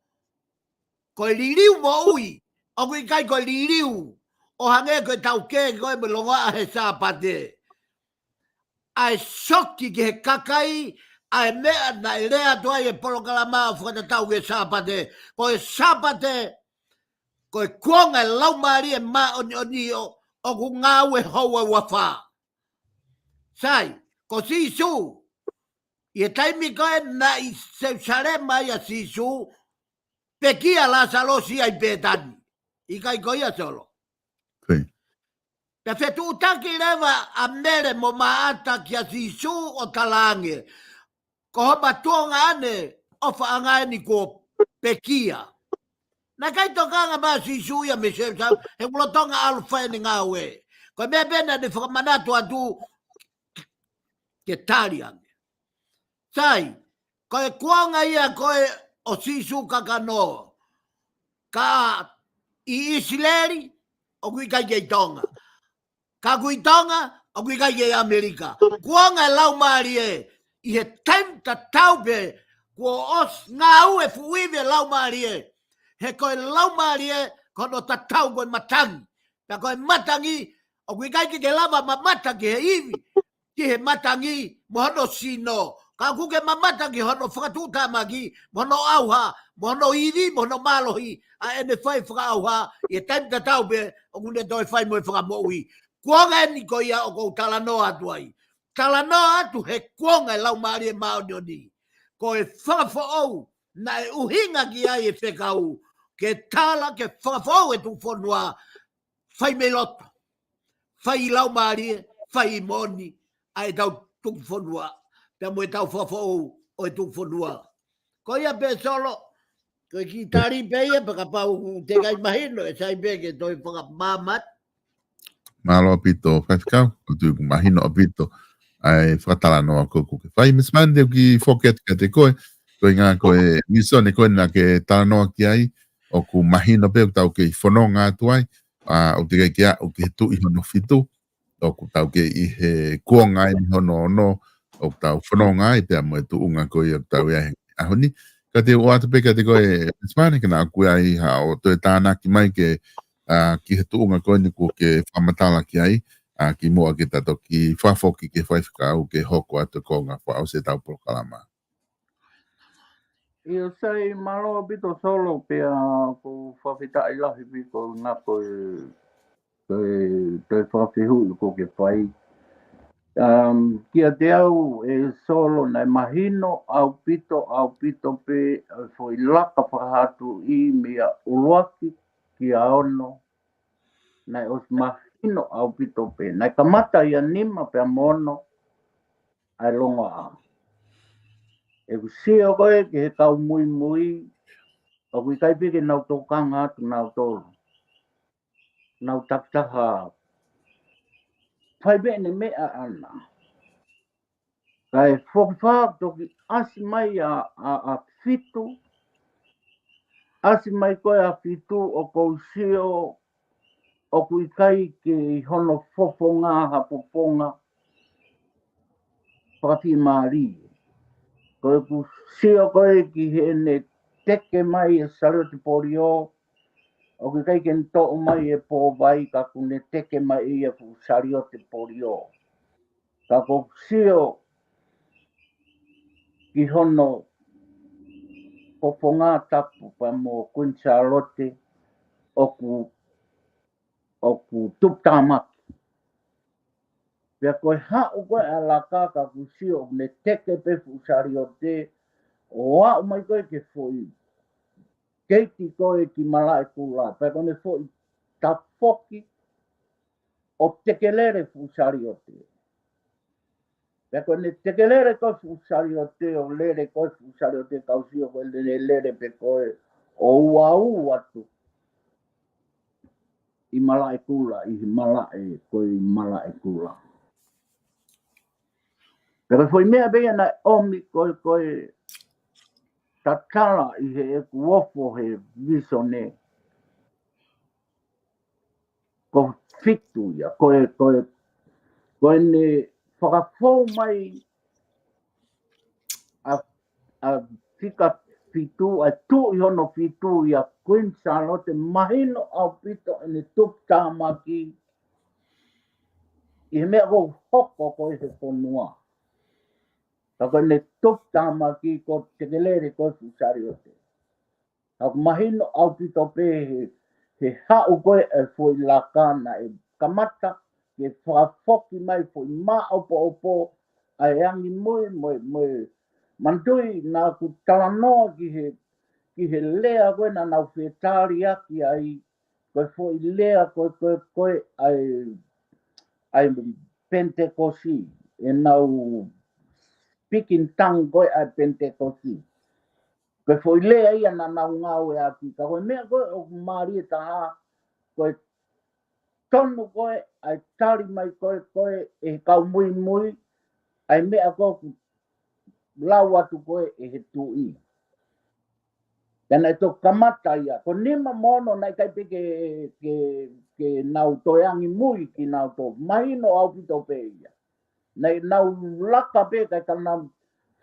Ko e liliu moʻui. ʻOku ʻikai ko e liliu ʻo hangē ko e tau kē ko e mo longoaʻa he Sāpate. ʻA e soki ki he kakai, ʻa e meʻa naʻe lea atu ai e polokalama ʻo fakatatau ki he Sāpate. Ko e Sāpate, ko e kuonga e laumālie māʻoniʻoni ʻo, ʻoku ngāue houa ua fā. Sai, ko Sīsū, ʻi he taimi ko ē naʻe ʻi Selusalema ai ʻa Sīsū, pekia Lāsalosi ai Pētani. ʻIkai ko ia Solo. Ko ia. Pea fetuʻutaki leva ʻa Mele mo Māʻata kia Sīsū ʻo talaange, ko homa tuongaʻane ʻofaʻanga eni kuo pekia. Naʻe ʻikai tokanga mai Sīsū ia mei Selusalema, he ʻoku lolotonga ʻalu fai ʻene ngāue. Ko e meʻa pē naʻa ne fakamanatu atu ke tali ange. Sai, ko e kuonga ia ko ē ʻo Sīsū kakano. Ka ʻi ʻIsileli, ʻoku ʻikai kei Tonga. Ka ʻoku ʻi Tonga, ʻoku ʻikai kei ʻAmelika. Kuonga e laumālie, ʻi he taimi tatau pē, kuo ʻosi ngāue fuʻu ivi e laumālie. He ko e laumālie, ko hono tatau ko e matangi. Pea ko e matangi, ʻoku ʻikai ke ke lava mamata ki he ivi, ki he matangi, mo hono sino. Ka ʻoku ke mamata ki hono fakatuʻutāmaki, mo hono ʻauha, mo hono ivi, mo hono mālohi, ʻa ʻene fai fakaʻauha, ʻi he taimi tatau pē, ʻoku ne toe fai mo e fakamoʻui. Kuonga eni ko ia ʻoku ou talanoa atu ai. Talanoa atu he kuonga e laumālie māʻoniʻoni. Ko e fakafoʻou, naʻe ʻuhinga ki ai e fekau, ke tala ke fakafoʻou e tuku fonua, fai mei loto, fai ʻi laumālie, fai ʻi moʻoni, ʻa e tau tuku fonua, pea mo e tau fakafoʻou ʻo e tuku fonua. Ko ia pē Solo, ko e kiʻi tali pē ia, pea kapau ʻoku teʻeki ai mahino, ʻe sai pē ke toe fakamāmata. Mālō ʻaupito, Faifekau, ʻoku ou tui ʻoku mahino ʻaupito ʻa e fakatalanoa ko ē ʻoku ke fai. Miss Mann, te u kiʻi foki atu kiate koe, ko e ʻuhinga ko e visone ko ē naʻa ke talanoa ki ai, ʻoku mahino pē ʻoku tau kei fononga atu ai, ʻa, ʻoku teʻeki ke aʻu ki he tuʻi hono fitu, ʻoku tau kei ʻi he kuonga eni hono ono, ʻoku tau fononga ai, pea mo e tuʻunga ko ia ʻoku tau ʻi ai he ʻaho ni. Ka te u ʻoatu pē kiate koe, Miss Mann, ke na ʻoku ʻi ai haʻo toe tānaki mai ke, ʻa, ki he tuʻunga ko eni kuo ke fakamatala ki ai, ʻa, kimuʻa ke ta toki fakafoki ki he faifekau ke hoko atu e konga fakaʻosi e tau polokalama. ʻIo sai, mālō ʻaupito Solo, pea ʻoku ou fakafetaʻi lahi pē ko e ngako e, ko e toe fakafehuʻi ʻoku ke fai. Um, kiate au ʻe Solo naʻe mahino ʻaupito, ʻaupito pē ʻa e foʻi laka fakahā tuʻi mei he ʻuluaki ki he ono, naʻe ʻosi mahino ʻaupito pē. Naʻe kamata ʻi he nima pea mo e ono ʻa e longoaʻa. ʻOku ou sio ko ē ki he kau muimui, ʻoku ʻikai pē ke nau tokanga atu nautolu. Nau takitaha fai pē ʻene meʻa ʻaʻana. Kae fokifā toki ʻasi mai ʻa, ʻa, ʻa Fitu, ʻasi mai ko ē ʻa Fitu ʻoku ou sio ʻoku ʻikai ke ʻi hono fofonga ha fofonga fakafiemālie. Ko ʻeku sio ko ē ki heʻene teke mai e saliote polio, ʻoku ʻikai ke ne toʻo mai e pōvai ka ʻoku ne teke mai ia fuʻu saliote polio. Ka ko ʻeku sio ki hono fofonga tapu pea mo Kuini Sālote ʻoku, ʻoku tuputāmaki. Pea ko e haʻu ko ē ʻa Laka ka ʻoku sio ʻoku ne teke pē fuʻu saliote ʻo aʻu mai ko ē ki he foʻi keiti ko ē ki Malaʻekula. Pea ko ʻene foʻi tafoki ʻo tekelele fuʻu saliote. Pea ko ʻene tekelele ko ē fuʻu saliote ʻo lele ko ē fuʻu saliote ka ʻoku sio ko ē lele, lele pē ko ē ʻo uau atu ʻi Malaʻekula, ʻi he malaʻe, ko ē ʻi Malaʻekula. Pea ko e foʻi meʻa pē ia naʻe ʻomi ko ē, ko e tatala ʻi heʻeku ofo he visone. Ko Fitu ia, ko e, ko e, ko ʻene fakafou mai ʻa, ʻa fika fitu, ʻa e tuʻi hono fitu ia Kuini Sālote, mahino ʻaupito ʻene tuputāmaki ʻi he meʻa ʻoku hoko ko ē he fonua. Ka ko ʻene tuputāmaki ko e tekelele ko ē fuʻu saliote. Ka ʻoku mahino ʻaupito pē he, he haʻu ko ē ʻa e foʻi Laka naʻe kamata ke fakafoki mai foʻi māʻopoʻopo ʻa e angimui mo e, mo e manatuʻi naʻa ku talanoa ki he, ki he lea ko ē naʻa nau fetaliaki ai, ko e foʻi lea ko ē, ko e, ko e ʻa e, ʻa e Penitekosi, ʻenau speaking tongue ko ē ʻa e Penitekosi. Ko e foʻi lea ia naʻa nau ngāueʻaki, ka ko e meʻa ko ē ʻoku mālie taha, ko e tonu ko ē ʻa e tali mai ko ē, ko ē ʻe he kau muimui ʻa e meʻa ko ē ʻoku lau atu ko ē ʻe he tuʻi. Pea naʻe toki kamata ia, ko nima mo ono naʻe ʻikai pē ke, ke, ke nau toe angimui kinautolu, mahino ʻaupito pē ia. Naʻe nau laka pē kae ka nau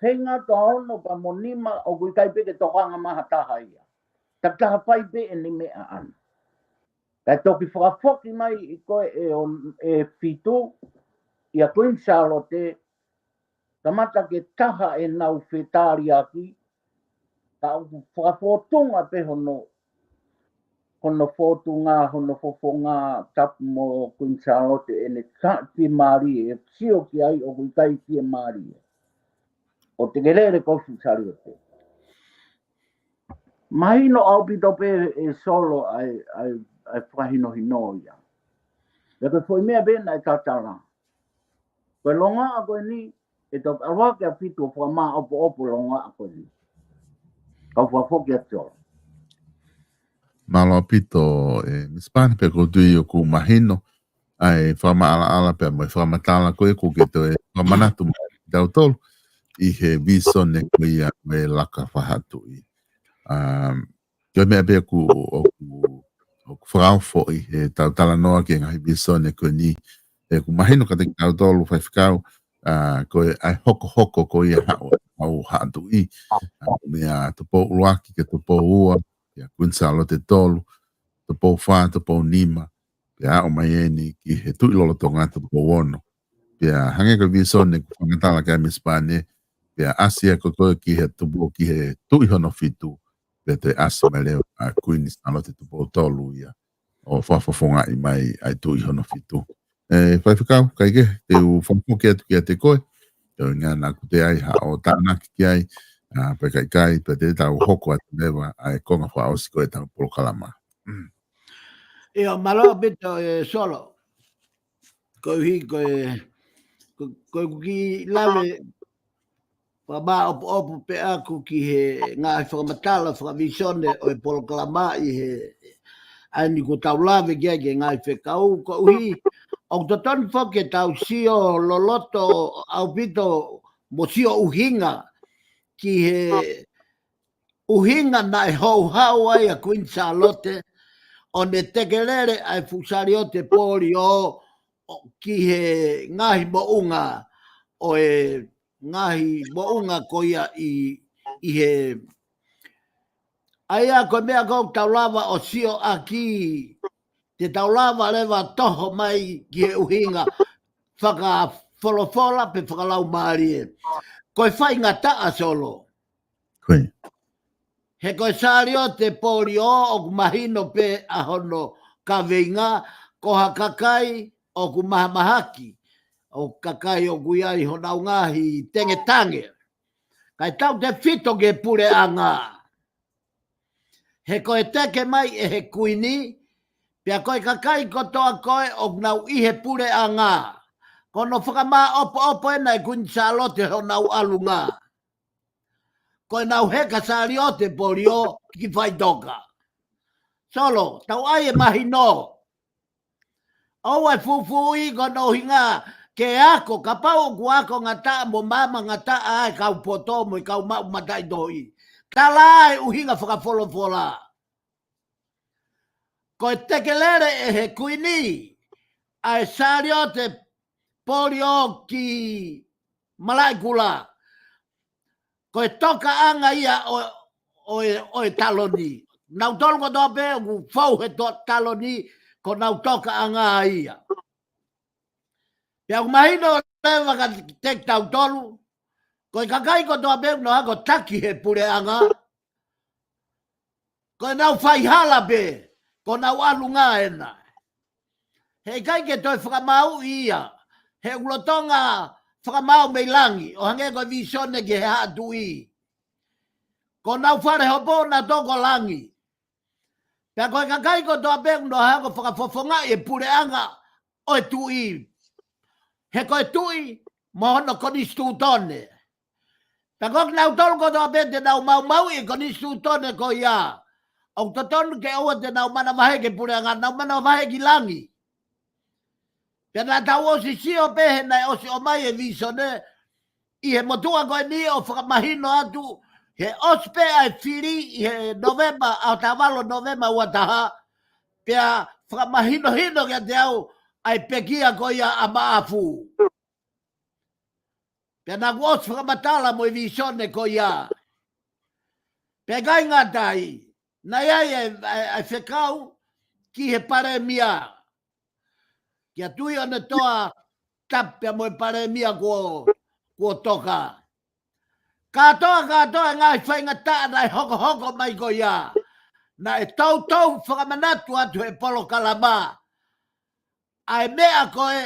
feinga toa ono pea mo nima ʻoku ʻikai pē ke tokanga mai ha taha ia. Takitaha fai pē ʻene meʻa ʻana. Kae toki fakafoki mai ʻi ko ē ʻe on-, ʻe Fitu, ʻia Kuini Sālote, kamata ke taha ʻenau fetaliaki, ka ʻoku fakafōtunga pē hono, hono fōtunga, hono fofonga tapu mo Kuini Sālote ʻene ka fiemālie, ʻe sio ki ai ʻoku ʻikai fiemālie. ʻO tekelele ko ē fuʻu saliote. Mahino ʻaupito pē ʻe Solo ʻa e, ʻa e, ʻa e fakahinohino ia. Pea ko e foʻi meʻa pē naʻe tatala. Ko e longoaʻa ko eni, ʻe toki ʻalu hake ʻa Fitu ʻo fakamāʻopoʻopo e longoaʻa ko eni. Kau fakafoki atu Solo. Mālō ʻaupito, ē, Misi Pane, pea ʻoku ou tui ʻoku mahino ʻa e fakamaʻalaʻala pea mo e fakamatala ko ē ʻoku ke toe fakamanatu mai kiate kitautolu ʻi he visone ko ia ʻo e Laka Fakahā Tuʻi. Um, ko e meʻa pē ʻoku, ʻoku, ʻoku fakaofo ʻi heʻetau talanoa ki he ngaahi visone ko eni, ʻoku mahino kiate kitautolu Faifekau, ʻa, ko e ʻa e hokohoko ko ia haʻu, haʻu Haʻa Tuʻi, ʻa, meʻa Tupou ʻUluaki ki he Tupou Ua, ʻia Kuini Sālote Tolu, Tupou Fā, Tupou Nima, pea aʻu mai eni ki he Tuʻi Lolotonga Tupou Ono. Pea hangē ko e visone ʻoku fakamatala ki ai Misi Pane, pea ʻasi ia ko ē ki he Tupou, ki he Tuʻi hono Fitu, pea toe ʻasi mai leva ʻa Kuini Sālote Tupou Tolu ia ʻo fakafofongaʻi mai ʻa e Tuʻi hono Fitu. Ē, Faifekau, kae kehe, te u fakafoki atu kiate koe, te u ngana ʻoku toe ʻi ai haʻo tānaki ki ai, ʻa, pe ʻikai, pea te tau hoko atu leva ʻa e konga fakaʻosi ko ē ʻetau polokalama. Mm. ʻIo, mālō ʻaupito, ē, Solo. Koeʻuhi ko e, ko, ko ʻeku kiʻi lave fakamāʻopoʻopo pē ʻaku ki he ngaahi fakamatala, fakavisone ʻo e polokalama ʻi he ʻaho ni kuo tau lave ki ai ki he ngaahi fekau, koeʻuhi ʻoku totonu foki ke tau sio loloto ʻaupito mo sio ʻuhinga ki he ʻuhinga naʻe houhau ai ʻa Kuini Sālote ʻo ne tekelele ʻa e fuʻu saliote polio ki he ngaahi moʻunga ʻo e ngaahi moʻunga ko ia ʻi, ʻi he ʻa ia ko e meʻa ʻoku tau lava ʻo sio ʻaki, te tau lava leva ʻo toho mai ki he ʻuhinga fakafolofola pe fakalaumālie. Ko e faingataʻa Solo. He ko e saliote polio ʻoku mahino pē ʻa hono kaveinga, ko ha kakai ʻoku mahamahaki, ʻo kakai ʻoku ʻi ai honau ngaahi tengetange. Kae tautefito ki he puleʻanga. He ko e teke mai ʻe he kuini, pea ko e kakai kotoa ko ē ʻoku nau ʻi he puleʻanga. Ko hono fakamāʻopoʻopo ena ʻe Kuini Sālote honau ʻalunga. Ko ʻenau heka saliote polio ki faʻitoka. Solo, tau ʻai e mahino. ʻOua ʻe fufuuʻi ko hono ʻuhinga ke ako, kapau ʻoku ako ngataʻa mo maama ngataʻa ʻa e kau poto mo e kau maʻu mataʻitohi. Tala e ʻuhinga fakafolofola. Ko e tekelele ʻe he kuini ʻa e saliote polio ki Malaʻekula. Ko e tokaʻanga ia ʻo, ʻo, e, ʻo e taloni. Nautolu kotoa pē ʻoku fou he to, taloni, ko honau tokaʻanga ia. Pea ʻoku mahino leva kiate kitautolu, ko e kakai kotoa pē ʻoku nau hanga ʻo taki he puleʻanga, ko ʻenau faihala pē, ko honau ʻalunga ena. He ʻikai ke toe fakamāuʻi ia, he ʻoku lolotonga fakamaau mei langi, ʻo hangē ko e visone ki he haʻa tuʻi. Ko honau fale hopo naʻa toko langi. Pea ko e kakai kotoa pē ʻoku nau hanga ʻo fakafofongaʻi e puleʻanga ʻo e tuʻi. He ko e tuʻi, mo hono konisitūtone. Pea ko kinautolu kotoa pē te nau maumauʻi e konisitūtone ko ia. ʻOku totonu ke ʻoua te nau manavahē ki he puleʻanga, nau manavahē ki langi. Pea naʻa tau ʻosi sio pē he naʻe ʻosi ʻomai e visone, ʻi he motuʻa ko eni ʻo fakamahino atu, he ʻosi pē ʻa e fili ʻi he Novema, ʻaho taha valu Novema ua taha, pea fakamahinohino kiate au ʻa e pekia ko ia ʻa Maʻafu. Pea naʻa ku ʻosi fakamatala mo e visone ko ia. Pea ʻikai ngata ai, naʻe ʻi ai e, e, e fekau ki he palēmia. Kia Tuʻiʻonetoa Tapu pea mo e palēmia kuo, kuo toka. Kātoa, kātoa e ngaahi faingataʻa naʻe hokohoko mai ko ia. Naʻe toutou fakamanatu atu he polokalama ʻa e meʻa ko ē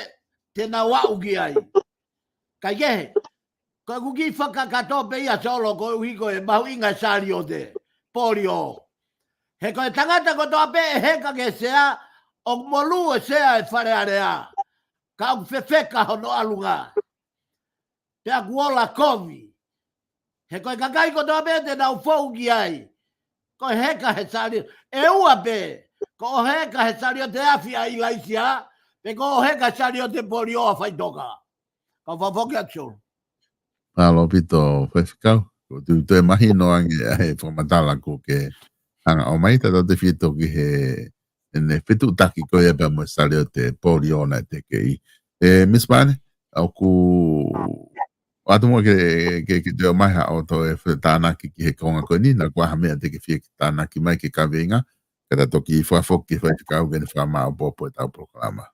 te nau aʻu ki ai. Kaikehe, ko ʻeku kiʻi fakakakato pē ia Solo koeʻuhi ko e mahuʻinga e saliote polio. He ko e tangata kotoa pē ʻe heka ki he sea, ʻoku molū e sea ʻi Fale Alea. Ka ʻoku fefeka hono ʻalunga. Pea ʻoku ola kovi. He ko e kakai kotoa pē te nau fou ki ai. Ko e heka he salio, ʻe ua pē. Ko hoʻo heka he saliote afi ʻa ʻIlaisiā, pe ko hoʻo heka he saliote polio ʻa faʻitoka. Kau fakafoki atu Solo. Mālō ʻaupito Faifekau. Ko e tuʻu toe mahino ange ʻa e fakamatala kuo ke hanga ʻo ʻomai, tautautefito ki he ʻene fetuʻutaki ko ia pea mo e saliote polio naʻe tekeʻi. ʻE, Miss Mane, ʻoku ʻatu muʻa ke, ke, ke toe ʻomai haʻo toe fetānaki ki he konga ko eni, naʻa kuo ʻi ai ha meʻa te ke fie tānaki mai ki he kaveinga, ka ta toki fakafoki ki he Faifekau ke ne fakamāʻopoʻopo ʻetau polokalama.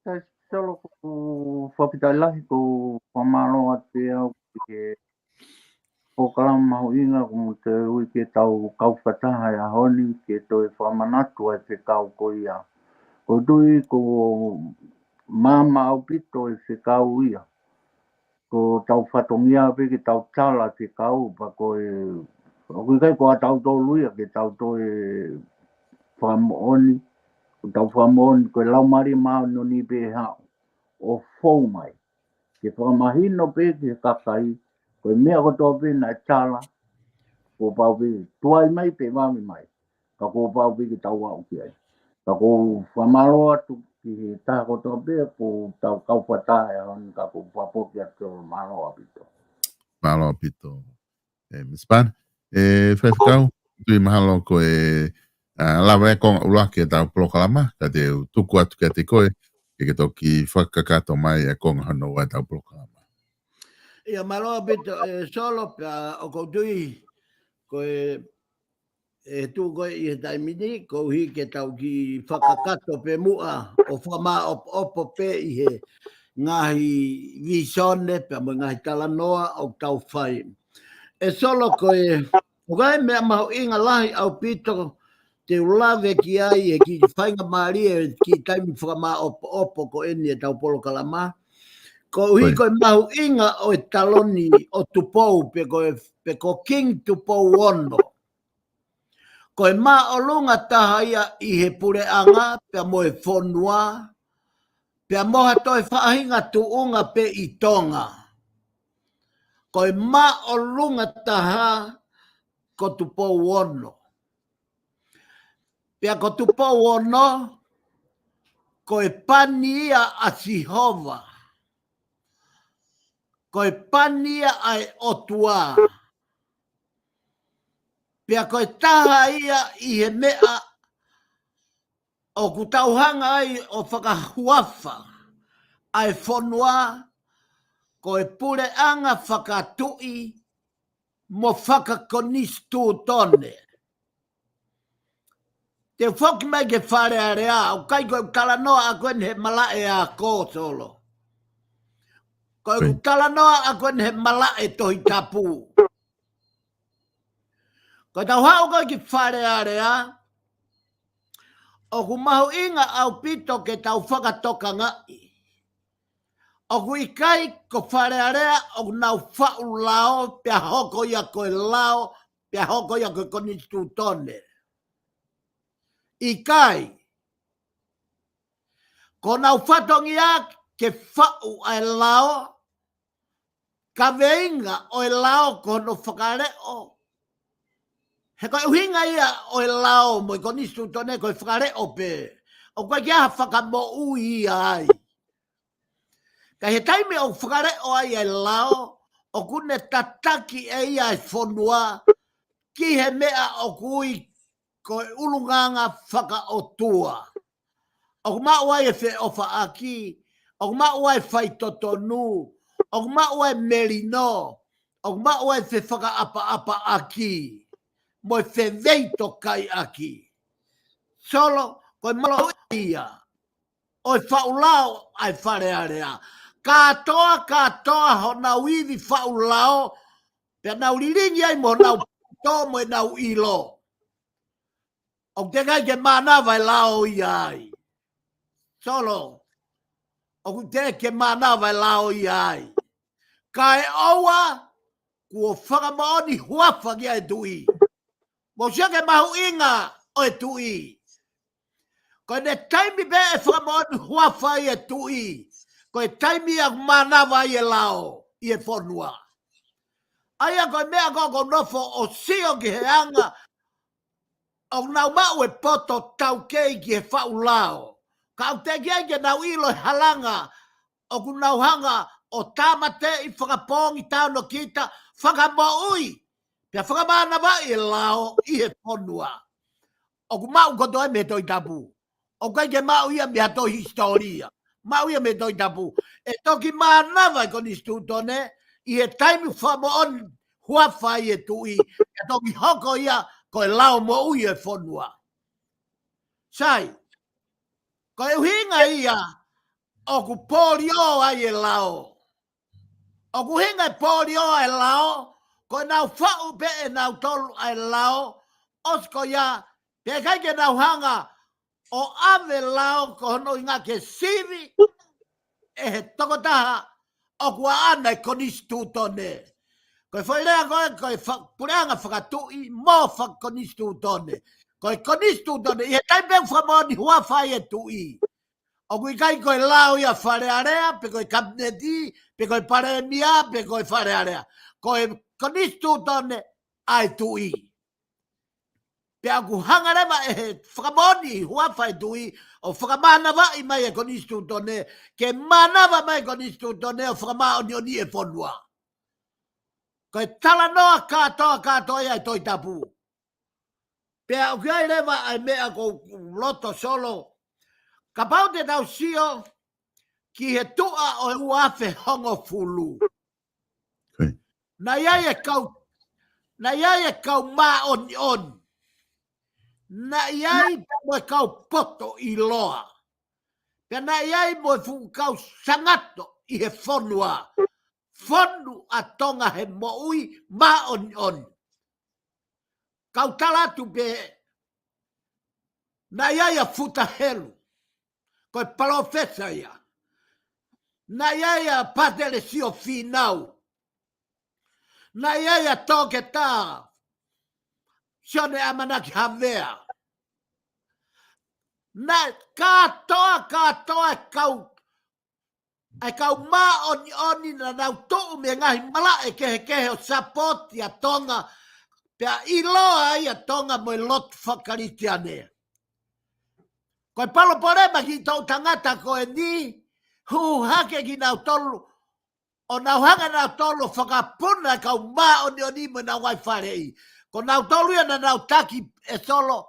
Sai Solo, ʻoku fakafetaʻi lahi, ʻoku ou fakamālō atu pē au ki he polokalama mahuʻinga kuo mou toe ui ke tau kau fakataha he ʻaho ni ke toe fakamanatu ʻa e fekau ko ia. ʻOku ou tui ʻoku maama ʻaupito e fekau ia. Ko hotau fatongia pē ke tau tala fekau, pea ko e, ʻoku ʻikai ko kitautolu ia ke tau toe fakamoʻoni, ʻoku tau fakamoʻoni ko e Laumālie Māʻoniʻoni pē ʻe haʻu ʻo fou mai ke fakamahino pē ki he kakai, ko e meʻa kotoa pē naʻe tala, kuo pau pē tuai mai pe vave mai, ka kuo pau pē ke tau aʻu ki ai. Ka ʻoku ou fakamālō atu ki he taha kotoa pē, ko tau kau fakataha he ʻaho ni, ka ʻoku ou fakafoki atu, mālō ʻaupito. Mālō ʻaupito. ʻE, Misa Pan, ʻe, Faifekau, Tui, mahalo ko e, ʻa, lava e konga ʻuluaki ʻetau polokalama, ka te u tuku atu kiate koe, ke ke toki fakakakato mai e konga hono ua ʻetau polokalama. ʻIa, mālō ʻaupito, ʻe, Solo, pea ʻoku ou tui, ko e, ʻe tuʻu ko ē ʻi he taimi ni, koeʻuhi ke tau kiʻi fakakakato pē muʻa, ʻo fakamāʻopoʻopo pē ʻi he ngaahi vīsone, pea mo e ngaahi talanoa ʻoku tau fai. ʻE Solo, ko e, ʻoku ʻi ai e meʻa mahuʻinga lahi ʻaupito te u lave ki ai he kiʻi faingamālie, kiʻi taimi fakamāʻopoʻopo ko eni ʻetau polokalama. Koeʻuhi ko e mahuʻinga ʻo e taloni ʻo Tupou pe ko e, pe ko King Tupou Ono. Ko e māʻolunga taha ia ʻi he puleʻanga, pea mo e fonua, pea mo ha toe faʻahinga tuʻunga pē ʻi Tonga. Ko e māʻolunga taha ko Tupou Ono. Pea ko Tupou Ono, ko e pani ia ʻa Sihova. Ko e pani ia ʻa e ʻOtua. Pea ko e taha ia ʻi he meʻa ʻoku tau hanga ai ʻo fakahuafa ʻa e fonua, ko e puleʻanga fakatuʻi mo fakakonisitūtone. Te u foki mai ki he Fale Alea, ʻoku ʻikai ko e talanoa ʻaʻaku eni he malaʻe ako, Solo. Ko e talanoa ʻaʻaku eni he malaʻe Tohi Tapu. Ko ʻetau haʻu ko ē ki Fale Alea, ʻoku mahuʻinga ʻaupito ke tau fakatokangaʻi. ʻOku ʻikai ko Fale Alea ʻoku nau faʻu lao, pea hoko ia ko e lao, pea hoko ia ko e konisitūtone. ʻIkai. Ko honau fatongia ke faʻu ʻa e lao, kaveinga ʻo e lao ko hono fakaleʻo. He ko e ʻuhinga ia ʻo e lao mo e konisitūtone ko e fakaleʻo pē. ʻOku ʻikai ke ʻi ai ha fakamoʻui ia ai. Ka he taimi ʻoku fakaleʻo ai e lao, ʻoku ne tataki ʻe ia e fonua ki he meʻa ʻoku ui ko e ʻulungaanga fakaʻotua. ʻOku maʻu ai e feʻofaʻaki, ʻoku maʻu ai e faitotonu, ʻoku maʻu ai e melino, ʻoku maʻu ai e fefakaʻapaʻapaʻaki, mo e feveitokaiʻaki. Solo, ko e mālō ia ʻo e faʻu lao ʻa e Fale Alea. Kātoa, kātoa honau ivi faʻu lao, pea nau lilingi ai mo honau poto mo ʻenau ʻilo. ʻOku teʻeki ai ke mānava e lao ia ai. Solo, ʻoku teʻeki ke mānava e lao ia ai. Kae ʻoua kuo fakamoʻoni huafa ki ai e tuʻi. Mou sio ki he mahuʻinga ʻo e tuʻi. Ko ʻene taimi pē ʻe fakamoʻoni huafa ai e tuʻi, ko e taimi ia ʻoku mānava ai e lao ʻi he fonua. ʻA ia ko e meʻa ko ē ʻoku ou nofo ʻo sio ki he anga ʻoku nau maʻu e poto taukei ki he faʻu lao. Ka ʻoku teʻeki ai ke nau ʻilo e halanga ʻoku nau hanga ʻo tāmateʻi, fakapoongi, taonokita, fakamoʻui, pea fakamānavaʻi e lao ʻi he fonua. ʻOku maʻu kotoa ia mei he Tohi Tapu. ʻOku ʻikai ke maʻu ia mei ha toe hisitōlia. Maʻu ia mei he Tohi Tapu. ʻE toki mānava e konisitūtone ʻi he taimi fakamoʻoni huafa ai e tuʻi, ʻe toki hoko ia ko e lao moʻui e fonua. Sai, ko e ʻuhinga ia ʻoku polio ai e lao. ʻOku ʻuhinga e polio ai e lao, ko ʻenau faʻu pē ʻe nautolu ʻa e lao, ʻosi ko ia, pea ʻikai ke nau hanga ʻo ʻave lao ko hono ʻuhinga ke sivi ʻe he tokotaha ʻoku ʻaʻana e konisitūtone. Ko e foʻi lea ko ē, ko e fa-, puleʻanga fakatuʻi mo fakakonisitūtone. Ko e konisitūtone, ʻi he taimi pē ʻoku fakamoʻoni huafa ai e tuʻi, ʻoku ʻikai ko e lao ia Fale Alea, pe ko e kapineti, pe ko e palēmia, pe ko e Fale Alea. Ko e konisitūtone ʻa e tuʻi. Pea ʻoku hanga leva ʻe he fakamoʻoni huafa e tui ʻo fakamānavaʻi mai e konisitūtone, ke mānava mai e konisitūtone ʻo fakamāʻoniʻoni e fonua. Ko e talanoa kātoa kātoa ia e Tohi Tapu. Pea ʻoku ʻi ai leva ʻa e meʻa ʻoku ou loto Solo. Kapau te tau sio ki he tuʻa ʻo e ua afe hongofulu. Naʻe ʻi ai e kau, naʻe ʻi ai e kau māʻoniʻoni. Naʻe ʻi ai mo e kau poto ʻiloa. Pea naʻe ʻi ai mo e fuʻu kau sangato ʻi he fonua. Fonu ʻa Tonga he moʻui māʻoniʻoni. Kau tala atu pē, naʻe ʻi ai ʻa Futa Helu, ko e palōfesa ia. Naʻe ʻi ai ʻa Pātele Sio Fīnau. Naʻe ʻi ai ʻa Toketā Sione ʻAmanaki Havea. Naʻe kātoa, kātoa e kau ʻa e kau māʻoniʻoni naʻa nau tuʻu mei he ngaahi malaʻe kehekehe ʻo sapoti ʻa Tonga, pea ʻiloa ai ʻa Tonga mo e lotu fakakalisitiane. Ko e palopalema ki he toʻu tangata ko eni, hū hake kinautolu, ʻo nau hanga nautolu ʻo fakapuna e kau māʻoniʻoni mo ʻenau ngaahi faleʻi. Ko nautolu ia naʻa nau taki ʻe Solo,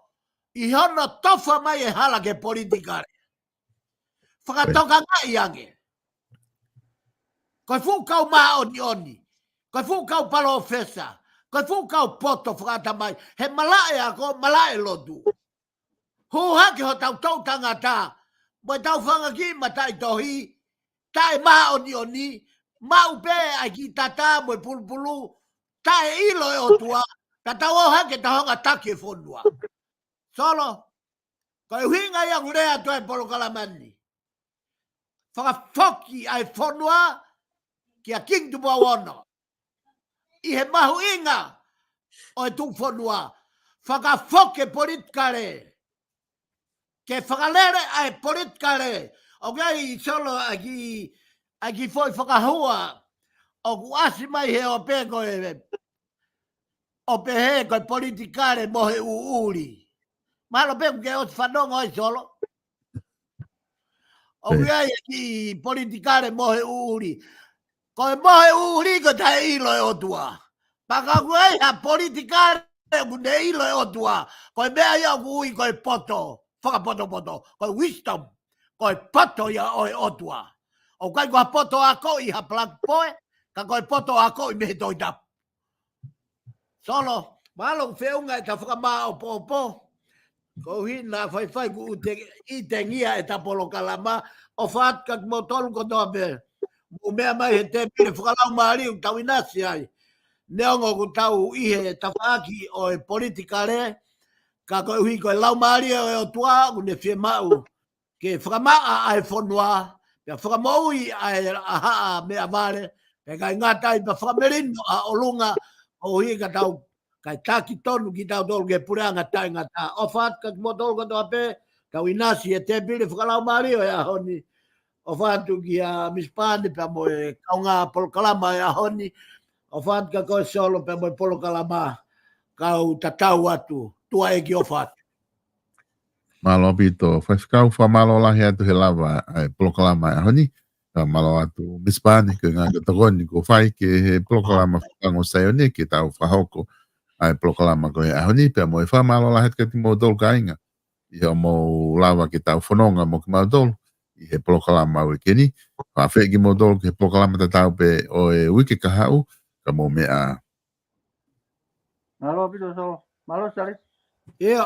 ʻi hono tofa mai e hala ki he politikale. Fakatokangaʻi ange. Ko e fuʻu kau māʻoniʻoni. Ko e fuʻu kau palōfesa. Ko e fuʻu kau poto fakaʻatamai. He malaʻe ako, malaʻe lotu. Hū hake hotau toʻu tangata. Mo ʻetau fanga kiʻi mataʻitohi. Taʻe māʻoniʻoni. Maʻu pē ʻa e kiʻi tata mo e pulupulu. Taʻe ʻilo e ʻOtua. Ka tau ō hake tau hanga taki e fonua. Solo. Ko e ʻuhinga ia ʻoku lea atu ai e polokalama ni. Fakafoki ʻa e fonua kia Kingi Tupou Ono. ʻI he mahuʻinga ʻo e tuʻufonua. Fakafoki e politikale. Ke fakalele ʻa e politikale. ʻOku ʻi ai Solo ʻa e kiʻi, ʻa e kiʻi foʻi fakahua. ʻOku ʻasi mai he ope ko e ʻo pehē ko e politikale mo e ʻuʻuli. Mahalo pē ʻoku ke ʻosi fanongo ai Solo. ʻOku ʻi ai e kiʻi politikale mo e ʻuʻuli. Ko e mo e ʻuʻuli ko e taʻe ʻilo e ʻOtua. Pea ka ʻoku ʻi ai ha politikale ʻoku ne ʻilo e ʻOtua. Ko e meʻa ia ʻoku ui ko e poto. Fakapotopoto. Ko e wisdom. Ko e poto ia ʻo e ʻOtua. ʻOku ʻikai ko ha poto akoʻi ha palaki poe. Ka ko e poto akoʻi mei he Tohi Tapu. Solo, mālō feʻunga ʻeta fakamāʻopoʻopo. Koeʻuhi naʻa faifai kuo u te, ʻi tengia ʻeta polokalama, ʻofa atu kia kimoutolu kotoa pē. Mou meʻa mai he tēpile fakalaumālie ʻoku tau ʻinasi ai. Neongo ʻoku tau ʻi he tafaʻaki ʻo e politikale, ka koeʻuhi ko e laumālie ʻo e ʻOtua, ʻoku ne fiemaʻu ke fakamaʻa ʻa e fonua, pea fakamoʻui ʻa e ʻaho meʻavale, pea ʻikai ngata ai pea fakamelino ʻa ʻolunga, ʻo hika tau, kae taki tonu kitautolu ki he puleʻanga taʻengata. ʻOfa atu kia kimoutolu kotoa pē, tau ʻinasi he tēpile fakalaumālie ʻo e ʻaho ni. ʻOfa atu kia Misi Pane pea mo e kaungā polokalama ʻo e ʻaho ni. ʻOfa atu kia koe Solo pea mo e polokalama kau tatau atu. Tuʻa ʻEiki ʻofa atu. Mālō ʻaupito, faifekau, fakamālō lahi atu he lava ʻa e polokalama ʻo e ʻaho ni. Fakamālō atu, Misi Pane, ko e ngaahi tokoni kuo fai ki he polokalama Fakaongo Saione, ke tau fakahoko ʻa e polokalama ko e ʻaho ni, pea mo e fakamālō lahi atu kia kimoutolu kāinga. ʻI hoʻomou lava ke tau fononga mo kimautolu, ʻi he polokalama uike ni. Fakafeʻiloaki kimoutolu ki he polokalama tatau pē ʻo e uike kahaʻu, ka mou meʻa. Mālō ʻaupito Solo. Mālō Sale. ʻIo,